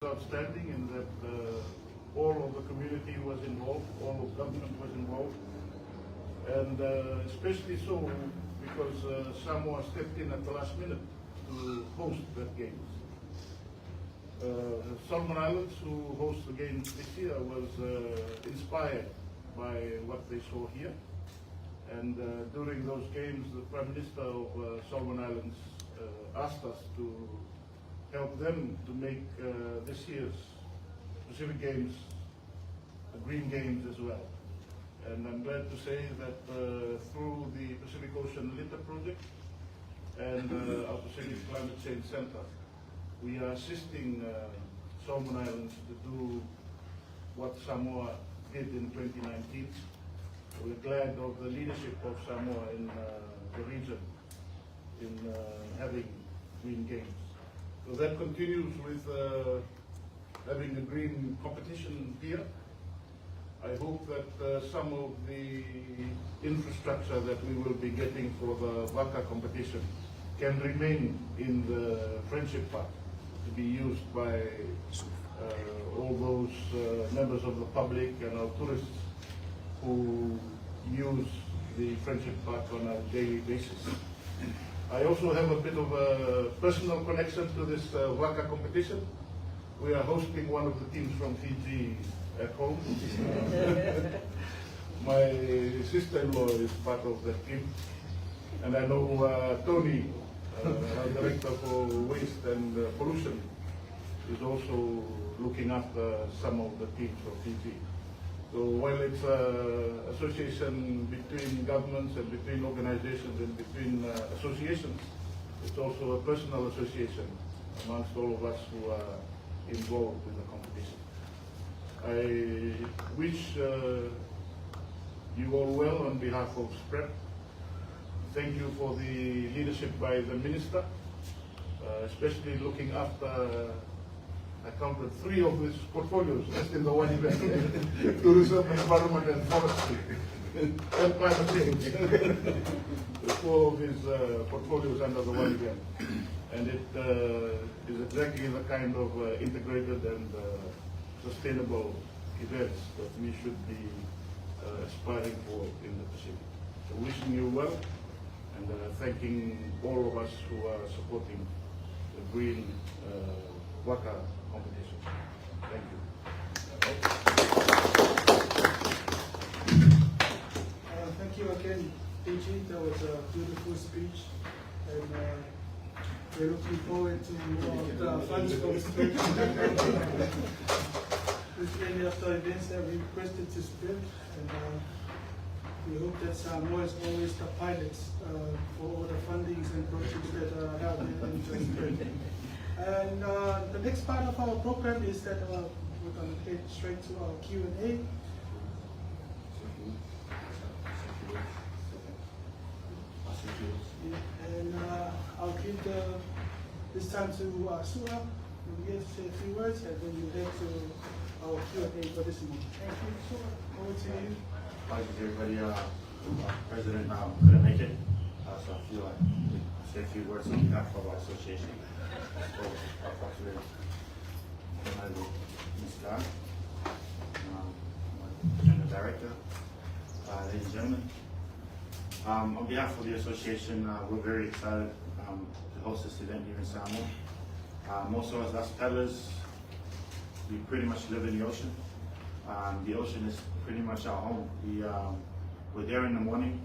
Outstanding in that all of the community was involved, all of government was involved, and especially so because Samoa stepped in at the last minute to host that games. Solomon Islands, who host the games this year, was inspired by what they saw here. And during those games, the Prime Minister of Solomon Islands asked us to help them to make this year's Pacific Games the Green Games as well. And I'm glad to say that through the Pacific Ocean Litter Project and our Pacific Climate Change Center, we are assisting Solomon Islands to do what Samoa did in 2019. We're glad of the leadership of Samoa in the region in having Green Games. So that continues with having a green competition here. I hope that some of the infrastructure that we will be getting for the Vaka competition can remain in the Friendship Park to be used by all those members of the public and our tourists who use the Friendship Park on a daily basis. I also have a bit of a personal connection to this Vaka competition. We are hosting one of the teams from Fiji at home. My sister-in-law is part of that team. And I know Tony, our director for waste and pollution, is also looking after some of the teams from Fiji. So while it's an association between governments and between organizations and between associations, it's also a personal association amongst all of us who are involved in the competition. I wish you all well on behalf of SPREP. Thank you for the leadership by the minister, especially looking after, I counted three of his portfolios just in the one event: tourism, environment, and forestry, and climate change. The four of his portfolios under the one event. And it is exactly the kind of integrated and sustainable events that we should be aspiring for in the Pacific. So wishing you well and thanking all of us who are supporting the Green Vaka competition. Thank you. Thank you again, DG. That was a beautiful speech, and we're looking forward to more of the funds from SPREP with any of the events that we requested to SPREP, and we hope that Samoa is always the pilots for all the fundings and projects that are held in SPREP. And the next part of our program is that we're going to head straight to our Q&A. Yeah, and I'll give this time to Su'a. We'll get to say a few words, and then we'll head to our Q&A for this morning. Thank you, Su'a. Over to you. Apologies, everybody. President couldn't make it, so I feel like I say a few words on behalf of our association. So, Mr. General Director, ladies and gentlemen. On behalf of the association, we're very excited to host this event here in Samoa. Most of us paddlers, we pretty much live in the ocean. The ocean is pretty much our home. We're there in the morning,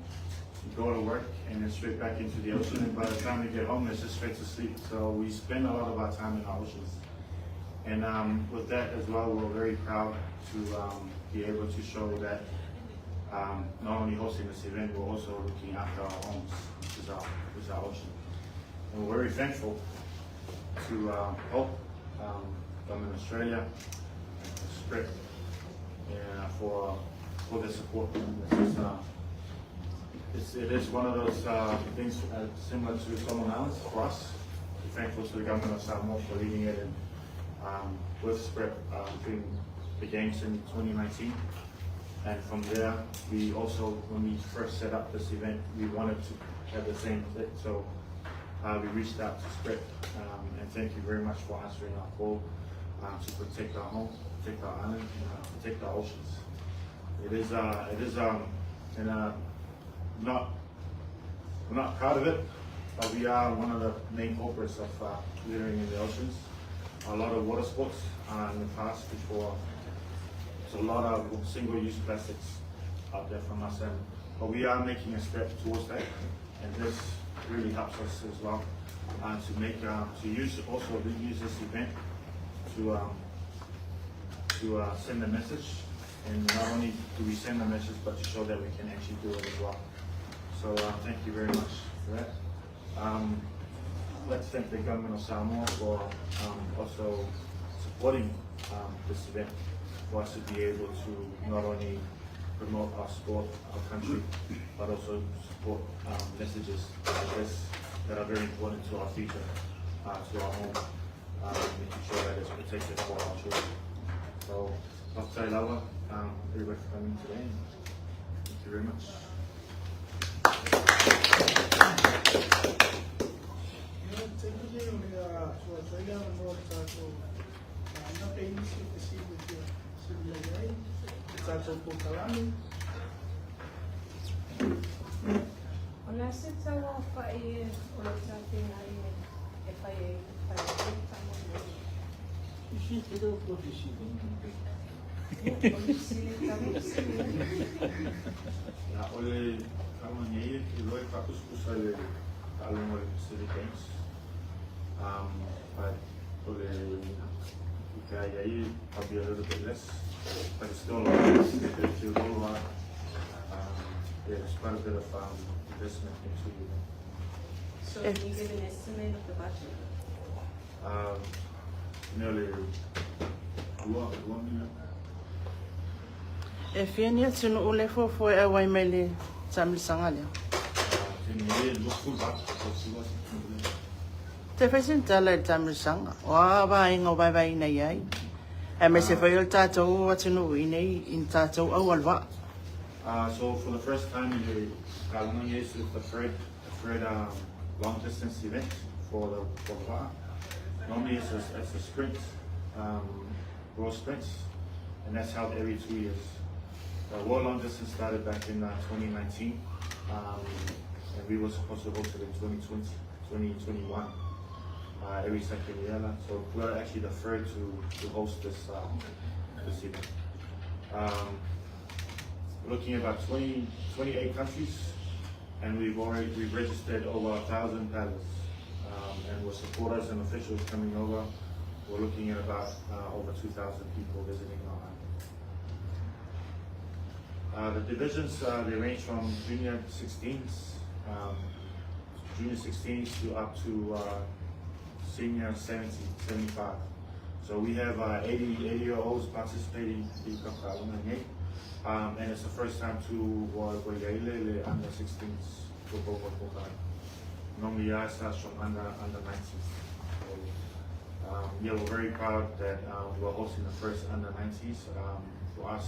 we go to work, and then straight back into the ocean. And by the time we get home, it's just straight to sleep. So we spend a lot of our time in our oceans. And with that as well, we're very proud to be able to show that not only hosting this event, we're also looking after our homes, which is our ocean. And we're very thankful to help Government of Australia, SPREP, for the support. It is one of those things similar to Solomon Islands for us. We're thankful to the government of Samoa for leading it and with SPREP during the games in 2019. And from there, we also, when we first set up this event, we wanted to have the same thing. So we reached out to SPREP, and thank you very much for answering our call. to protect our home, protect our island, and protect our oceans. It is, it is, and not, we're not proud of it, but we are one of the main culprits of littering in the oceans. A lot of water sports in the past before, there's a lot of single-use plastics out there from us, and but we are making a step towards that, and this really helps us as well to make to use also to use this event to send a message, and not only do we send a message, but to show that we can actually do it as well. So thank you very much for that. I'd like to thank the government of Samoa for also supporting this event, for us to be able to not only promote our sport, our country, but also support messages like this that are very important to our future, to our home, making sure that it's protected for our children. So, faafetai lava, everybody for coming today, and thank you very much. Ia, taimi lenei o le a tuu atu ai le avanoa i le tatou vaega pe i ai nisi o fesili e fia fesili mai ai i le tatou polokalame. O le a se tauaofai o lo o tapena ai e fai ai fai ai le faamoemoe? Ia, o le fesili talu fesili. Ia, o le taaloga nei e iloa e faatusatusa i le taaloga o le Pacific Games. But o le i probably a little bit less, but it's still a lot. It's a lot. Yeah, there's quite a bit of investment into the event. So can you give an estimate of the budget? Nearly 2 million. E fia ni atunuu le fuafua e auai mai le taamilosaga lea? Te Te fai sina tala i le taamilosaga, o a vaega o vaevaeina i ai, aemaise foi o le tatou atunuu iinei i ni tatou auala vaa. So for the first time in the taaloga is the third long distance event for the Va'a. Normally it's a sprint, world sprints, and that's held every 2 years. The world long distance started back in 2019, and we were supposed to host it in 2020, 2021, every second year lah. So we're actually the third to host this event. We're looking at about 20, 28 countries, and we've registered over 1,000 paddlers. And with supporters and officials coming over, we're looking at about over 2,000 people visiting our island. The divisions, they range from junior 16s, junior 16s to up to senior 70, 75. So we have 80 year olds participating in the and it's the first time to ua i ai le under 16s football football. Normally I starts from under 19s. So, yeah, we're very proud that we're hosting the first under 90s. For us,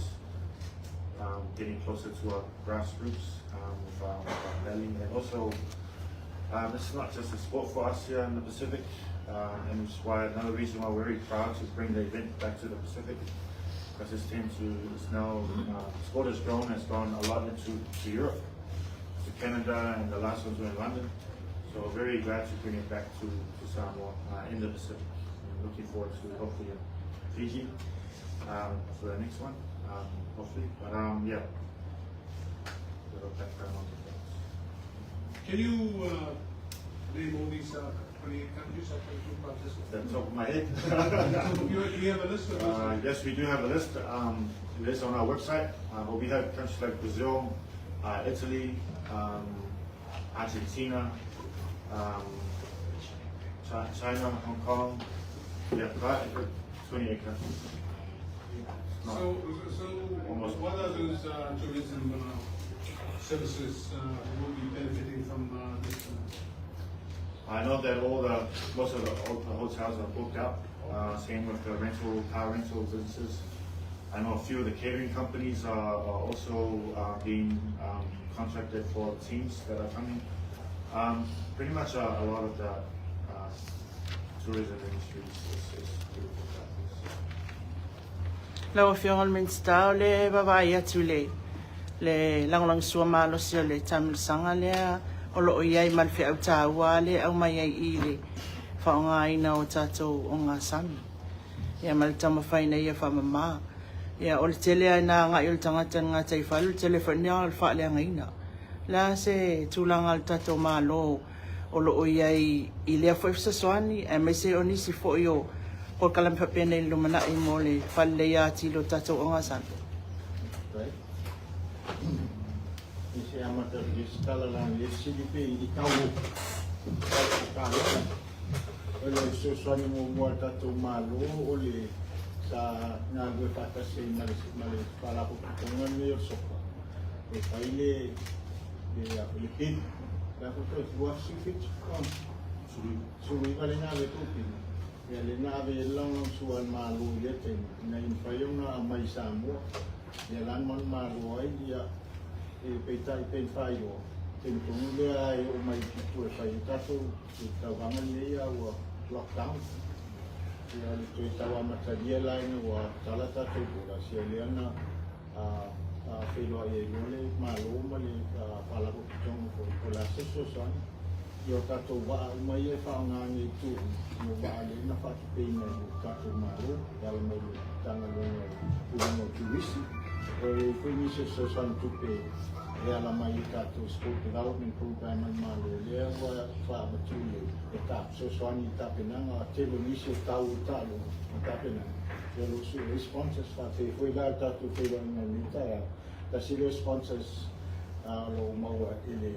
getting closer to our grassroots with our paddling, and also this is not just a sport for us here in the Pacific, and it's why another reason why we're very proud to bring the event back to the Pacific, because it's now sport has grown, has gone a lot into to Europe, to Canada, and the last ones were in London. So we're very glad to bring it back to Samoa in the Pacific. And looking forward to hopefully in Fiji for the next one, hopefully. But yeah, little background on the things. Can you name all these 28 countries that you participate? At the top of my head. Do you have a list of those? Yes, we do have a list. It is on our website. But we have countries like Brazil, Italy, Argentina, China, Hong Kong. Yeah, quite 28 countries. It's not- So Almost. what are those tourism services will be benefiting from this? I know that all the most of the, all the hotels are booked up. Same with the rental car rental businesses. I know a few of the catering companies are also being contracted for teams that are coming. Pretty much a lot of the tourism industry is pretty booked up. Lau Afioga i le Minisita, o le vaavaai atu i le le lagolagosua malosi o le taamilosaga lea o lo o i ai ma le feau taua lea e aumai ai i le faaaogaina o tatou ogasami ia ma le taumafai ina ia faamama. Ia o le tele lava ina agai o le tagata i le gataifale, o le tele foi lena o le faaleagaina. O le a se tulaga a le tatou Malo o lo o i ai i lea foi fesoasoani aemaise o nisi foi o polokalame faapena i le lumanai mo le faaleleia atili o tatou ogasami? I se amata atu i se tala la le sili pe i tau o tatou o le fesoasoani muamua a le tatou Malo o le sa galulue faatasi ai ma le ma le Faalapotopotoga lenei o le SOPA e fai le le le bid la ko toe 2017 19 le na ave tou pili ia le na ave le lagolagosua a le Malo i lea taimi ina ia mafai ona aumai i Samoa ia la na manumalo ai ia e peitai pe na faailoa taimi tonu lea e oo mai i tua e fai ai tatou i tauvaga lenei a ua lockdown ia o le toe tau amatalia la ina ua tala tatou borders ia lea na feiloai ai loa le Malo ma le Faalapotopotoga foi po o le a se fesoasoani i o tatou vaa uma ia e faaaoga nei i tua o vaa lea na faatupeina e le tatou Malo e ala mai le Matagaluega o Pulega o Turisi. O i ai foi nisi o fesoasoani tupe e ala mai i tatou Sport Development Program a le Malo lea ua faamatuu nei e fesoasoani i tapenaga tele o nisi o tau o taaloga ma tapenaga ia o lo o sue ai sponsors. Faafetai foi la i le tatou feiloaiga i lenei taeao, tasi lea o sponsors o lo o maua i le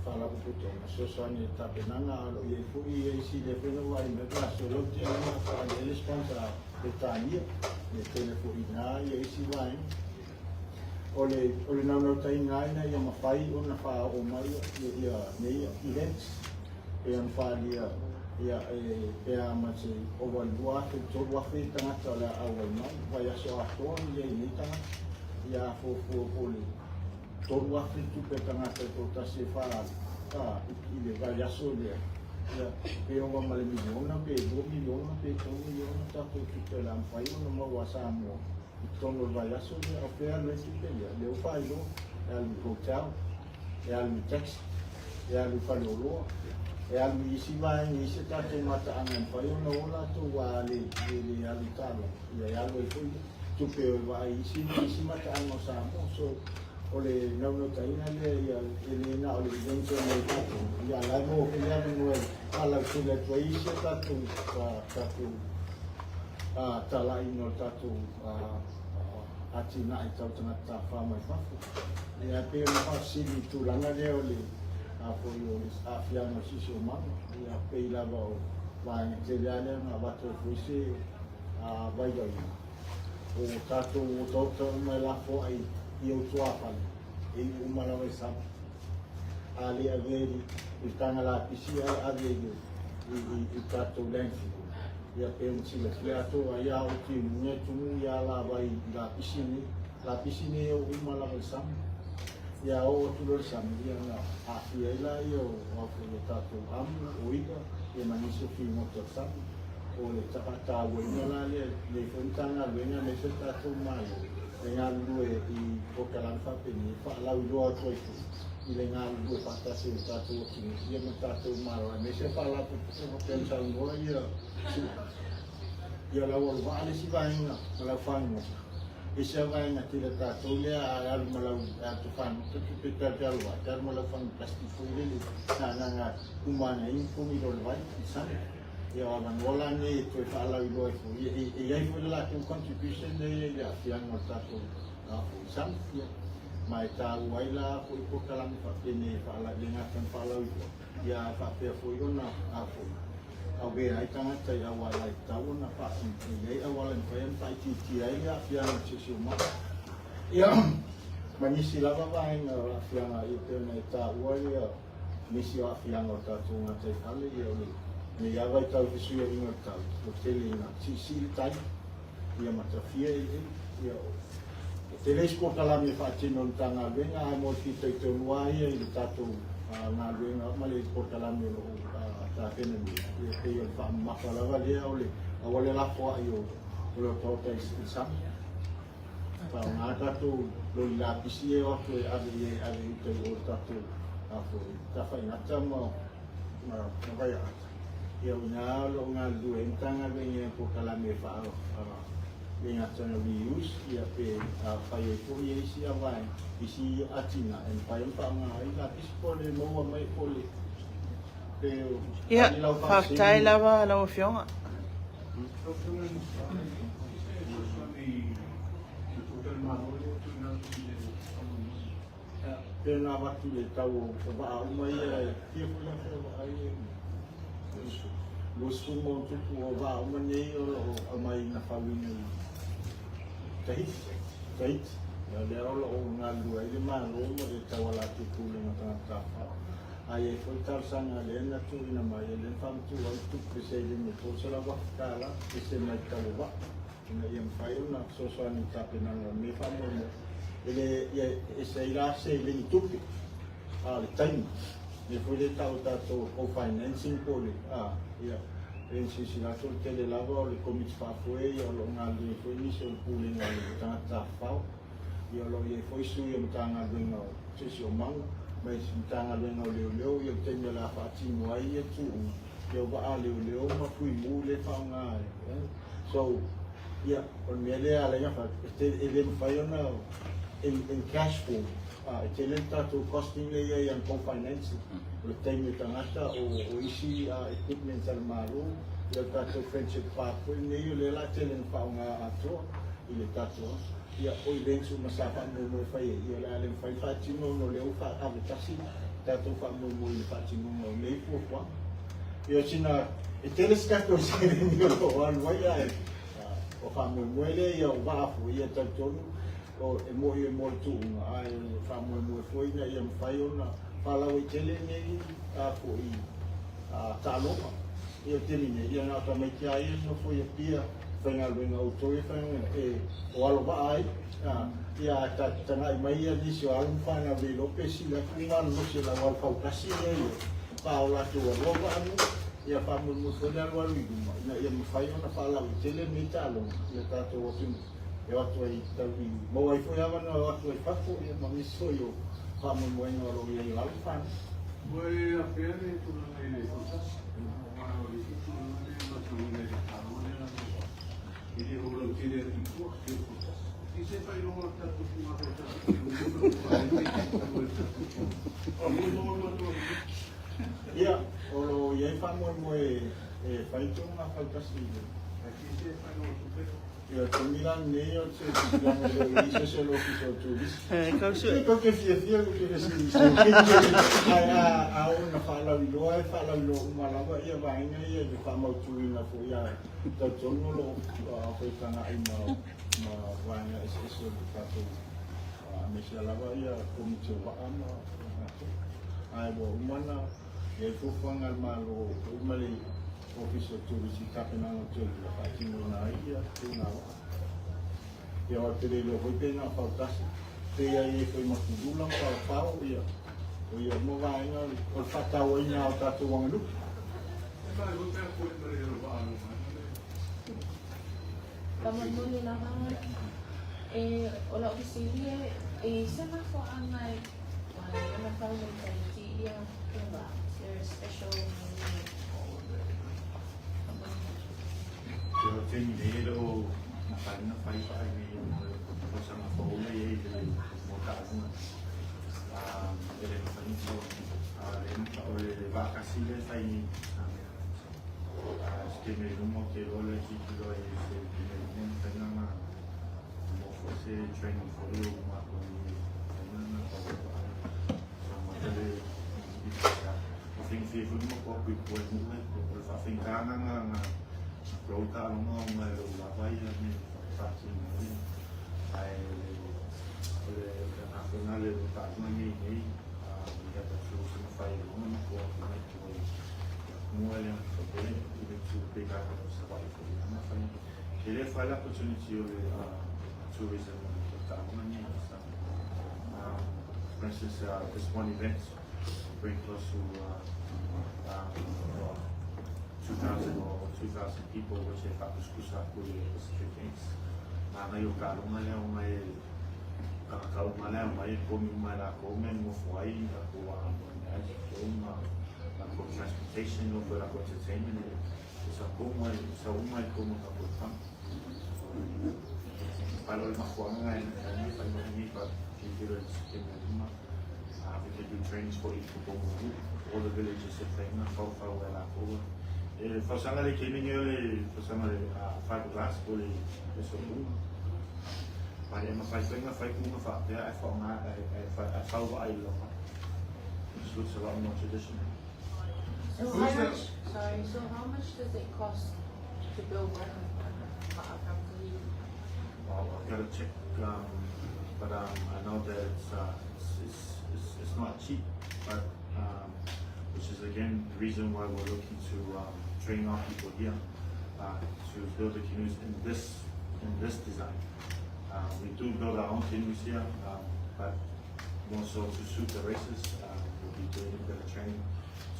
Faalapotopotoga fesoasoani i le tapenaga, a o lo o i ai foi isi lea foi na vaai mai pe a solo tele na faaali ai le sponsor a Peretania, e tele foi i ina isi vaega. O le o le naunautaiga lava ina ia mafai ona faaoo mai ia nei events pei ona faaalia ia e pe a ma se ova i le 2000 i le 3000 tagata o le a auai mai, vaiaso atoa ia i nei tagata. Ia a fuafua po o le 3000 tupe a tagata e toatasi e faaalu i le vaiaso lea, ia pe ova ma le miliona pe $2 miliona pe $3 miliona tatou tupe o le a mafai ona maua a Samoa i totonu o le vaiaso lea. O fea e alu ai tupe lea? Lea ua faailoa, e alu i hotel, e alu i taxi, e alu i faleoloa, e alu i isi vaega i isi a tatou mataaga e mafai ona o latou a le le alu i taaloga, ia e alu ai foi tupe e vaai i isi isi mataaga o Samoa. So o le naunautaiga lea ia e le na o le event e mai tatou, ia la e maua foi le avanoa e faalautele atu ai isi a tatou tatou talaiga o le tatou atinae tau tagata tafafao mai fafo. Ia e pei ona faafesili i le tulaga lea o le foi o le aafiaga o le siosiomaga, ia pei lava o vaega tele lava lea na avatu ai foi se vaivaiga o tatou otaota uma e lafoai i ou tuafale e iu uma lava i sami. A le avea i le taga lapisi ae ave i le tatou landfill. Ia pei ona silafia atu ai a o timuga e tumu ia alavai i lapisi nei. Lapisi nei e oo uma lava i le sami. Ia oo atu loa i le sami, ia ona aafia ai laia o o tatou amu, o i'a, ia ma nisi o figota o le sami. O le faatauaina la lea i lenei foi Matagaluega aemaise le tatou Malo e galulue i polokalame faapenei e faalauiloa atu ai foi i le galulue faatasi o le tatou atunuu ia ma le tatou Malo aemaise Faalapotopotoga pei ona saunoa ia Su'a ia lau alovaa le isi vaega ma lau fagota ese a vaega tele a tatou lea a alu ma lau fagota pe te alu ai te alu ma lau fagu plastic foi lele na na na umana ai pogi lo le vai i sami. Ia o avanoa la nei e toe faalauiloa ai foi e i ai foi le latou contribution lea i le aafiaga o le tatou foi sami. Ia ma e taua ai la foi polokalame faapenei e le gata ona faalauiloa ia ae faapea foi ona foi avea ai tagata i auala e tatau ona e i ai auala e mafai ona faaitiitia ai le aafiaga o le siosiomaga. Ia ma nisi lava vaega o aafiaga ia pei ona e taua ia nisi o aafiaga o tatou gataifale, ia o lenei lava vaitau i fesuiaiga o le tau, ua tele ina siisii le tai, ia matafia eleele, ia e tele isi polokalame e faatino e le Matagaluega, ae mo le fitaitonu lava ia i le tatou galuega ma le polokalame o lo o tapena nei, ia pei o le faamamafa lava lea o le aua le lafoai o le otaota i le sami. Faaaoga tatou loli lapisi ia e o atu e ave i ai ave i uta i o i le tatou a foi tafaigata ma ma Vaiaata. Ia o i ina o lo o galulue ai Matagaluega i polokalame e faa le gata ina reuse ia pe fai ai foi ia isi vaega, isi atinae e mafai ona faaaoga ai lapisi po o le maua mai po o le pe o Ia, tali lau faafetai faafesili. lava lau Afioga. Pe na avatu i le tau o vaa uma ia e fia foi afe o vaa ia 20 ma ona tupu o vaa uma nei o lo o aumai na fauina i Tahiti. Tahiti. Ia lea o lo o galulue ai le Malo ma le tauala atu i Pulega Tagata Tafafao. A i ai foi talosaga lea na tuuina mai, lea na faamatuu ai tupe seleni e $300,000 ese mai le tau o vaa ina ia mafai ona fesoasoani i tapenaga o lenei faamoemoe. E le ia ese ai la seleni tupe, a o le taimi. Lea foi lea e tau e tatou co-financing po o le a, ia, e silasila atu o le tele lava o le Komiti Faafoe ia o lo o galulue ai foi nisi o le Pulega o le Tagata Tafafao. Ia o lo o i ai foi sui o Matagaluega o Siosiomaga ma isi Matagaluega o Leoleo ia o le taimi o le a faatino ai ia tuuga, ia o vaa a leoleo ma fuimu lea e faaaoga ai. So, ia, o le mea lea e ala ai ona fai atu, e le mafai ona in cash form, e tele le tatou costing lea e i ai on co-financing, o le taimi o tagata, o isi equipment a le Malo, ia o le tatou Friendship Park foi lenei, o lea o le a tele ina faaaoga atoa i le tatou, ia, o events uma sa faamoemoe e fai ai, ia o le a le mafai ona faatino ona o lea ua ave tasi le tatou faamoemoe i le faatinoga o nei fuafuaga. Ia, sina, e tele se tatou seleni o lo o alu ai, ae o faamoemoe lea ia o vaa foi, ia talitonu o, e moni e mo le tuuga, ae faamoemoe foi ina ia mafai ona faalauaitele nei a foi taaloga. Ia o le taimi nei, ia na o tamaiti lava ia e nofo i Apia, faigaluega a outou ia faigaluega e o alo vaa ai, ia ae ta tagai mai ia nisi o alo ma fanau le iloa pe sili atu ona malosi i lau alo fautasi lea ia pa o latou aloa vaa nei. Ia faamoemoe foi le alualu i luma ina ia mafai ona faalauaitele nei taaloga i le tatou atunuu e o atu ai tau i maua ai foi avanoa e o atu ai i fafo ia ma nisi foi o faamoemoega o lo o i ai o alo ma fanau. Ua e afea le tulaga i le fautasi, aua o le isi tulaga lea e matauina i le taaloga lea e le o lautele atu i tua e o fautasi. I se faailoga o le tatou fofoga fautasi Ia, o lo o i ai faamoemoe e fai tonu a fautasi i le Ia, o le taimi la lenei o se tulaga e le o i ai se isi o le Ofisa o Turisi. Kau Tou te fiafia ou te fesili i se ae a oo ina faalauiloa e faalauiloa uma lava ia vaega ia i le faamautuina foi a talitonu o lo o faitagai ma ma vaega eseese o le tatou aemaise lava ia Komiti o Vaa ma ae ua uma ona i ai fuafuaga a le Malo foi ma le Ofisa o Turisi i tapenaga o toe faatinoina ai ia tulaga vaa. Ia aua ou te le iloa foi pe na o fautasi, pe i ai foi ma Kulula ma Paopao, ia, o ia uma vaega o le faatauaina o tatou aganuu. Faamolemole lava e o lau fesili e e i ai se mafuaaga e ala ai ona fau mai Tahiti ia vaa? Is there a special meaning or Te o taimi nei e le o mafai ona fai vaa i nei mo le tausaga fou lea i ai le mo taaloga. E le mafai ona fesoasoani. O le vaa tasi lea e fai nei. Se taimi i luma ou te iloa lea e tilotilo ai i se taimi i luma mafai ona maua foi se training foi lea uma atu ai e mafai ona tau ai vaa. So mata le o faigofie foi ona matou atu i tua i nuu o le faafaigata lena na grow taaloga ona e le o lava ia mea e faatino ai. Ae o le agaga foi lena le taaloga nei nei we have the tools e mafai ai loa ona matou atu mai tua i atunuu lea even to Big Island o Savaii foi na mafai. E le fai le opportunity o le tourism o taaloga nei. For instance, this one event bring close to well, 2,000 or 2,000 people, which e faakusikusa atu i le Pacific Games. matagaio o taaloga lea ona e tagata uma la e omai e totogi uma e latou mea e nonofo ai latou meaai totogi ma latou transportation e oo foi i latou entertainment e sau tonu lava e sau uma lava i totonu o le tatou economy. But o le mafuaaga e fai nei faailoga nei tilotilo i le taimi o luma we can do trainings for each totonu o nuu all the villages e fai ona faufau e latou. E fausaga le taimi nei o le fausaga le fiberglass po o le somuga. But e mafai foi ona fai uga faapea ae faaaoga ae fau vaa i le laupapa. It looks a lot more traditional. So Who's how the- much, sorry, so how much does it cost to build one va'a from Tahiti? Well, I've got to check, but I know that it's, it's, it's, it's, it's not cheap, but which is again the reason why we're looking to train our people here to build the canoes in this design. We do build our own canoes here, but more so to suit the races, we'll be doing a bit of training.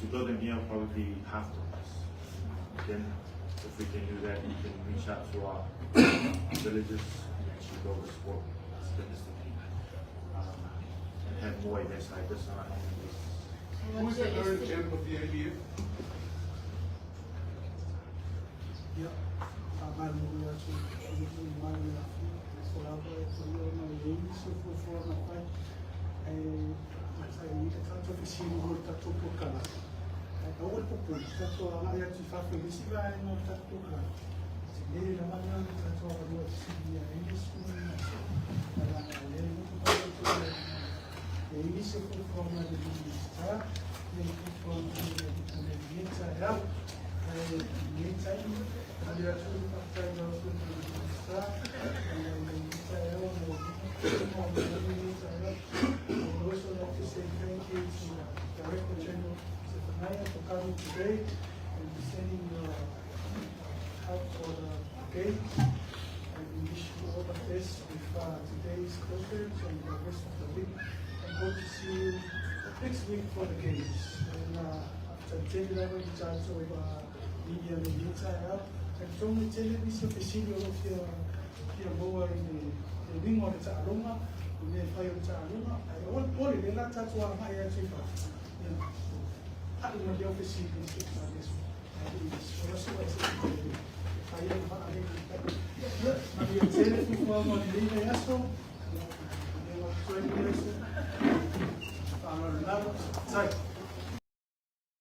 To build them here will probably be half the price. Again, if we can do that, we can reach out to our villages and actually build the sport domestically. And have more events like this on an annual basis. So Who what's is the your current estimate? champ of the IBF? Ia, faamalulu atu i le mamalu i le afioga, o lava e pei ona i ai nisi o fuafuaga fai, ae faafetai i le tatou fesili mo le tatou polokalame. Ae aua le popole, tatou agai atu i fafo i le isi vaega o le tatou polokalame. Tele lava lea o le tatou avanoa e fesiligia ai le sui usufono ae leaga o lea e motu e i ai nisi o fuafuaga a le Minisita, ia ma fuafuaga foi a le lenei taeao. Ae i lenei taimi, momoli atu le faafetai i lau Afioga i le Minisita ona i lenei taeao mo lenei taeao. I would also like to say thank you to Director General Zephaniah for coming today and presenting your help for the games. And we wish you all the best with today's conference and the rest of the week. And hope to see you next week for the games. And after tele lava i tatou media lenei taeao, talitonu e tele nisi o fesili o lo o fia fia maua i le le uiga o le taaloga, i mea e fai o le taaloga, ae aua le popole, lea la tatou agai atu i fafo. Ia, pai ma lea o fesili se i o aso e se i fai ai vaa lea i Ia, manuia tele fuafuaga o lenei vaiaso. Ia, manuia atu ai lenei aso. Faaaloalo lava. Tai.